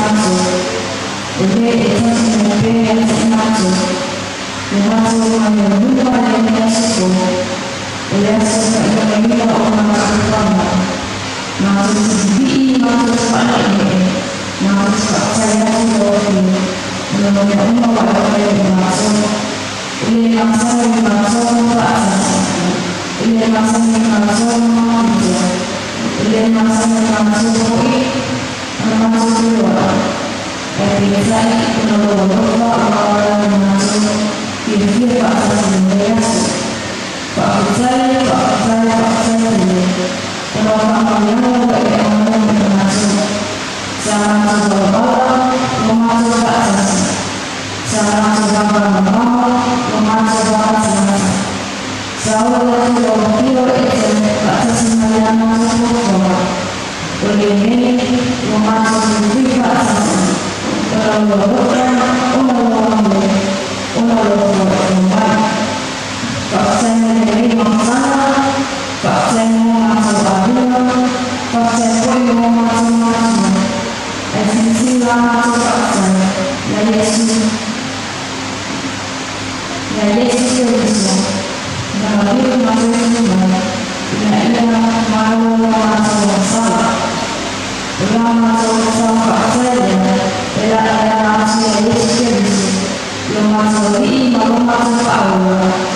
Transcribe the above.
Matou, o le e tasi mai pea ia te i matou, le matou manumanuga i lenei aso fou, o le aso faailogaina o lo matou tofaga. Matou te vivii, matou te faaneenee, matou te faafetai atu i lau Afioga ona o mea uma ua e faia mo matou. E le masani i matou ma faatasi, e le masani i matou ma mapito, e le masani i matou foi ona matou feoai, ae peitai ona o lou alofa ua ao ai ona matou fiafia faatasi i lenei aso. Faafetai, faafetai, faafetai tele ona o faamanuiaga ua e aumaia mo i matou. Sa matou valavala, ua matou faatasi. Sa matou vaavamamao, ua matou vaamatamata. Sa oo atu lau afio e te faatasi mai ia matou fuafuaga. O lenei ua matou puipui faatasi, ona o lou alofa, ona o lou agalelei, ona o lou foaiina mai. Faafetai mo lenei mafutaga, faafetai mo matou aiga, faafetai foi mo matou matua. Ae silisili la matou faafetai ia Iesu, ia Iesu Keriso, na maliu ma soifua mai, ina ia malo la matou agasala. O la matou tatalo faafetai lea e ala atu ia Iesu Keriso, lo matou Alii ma lo matou Faaola.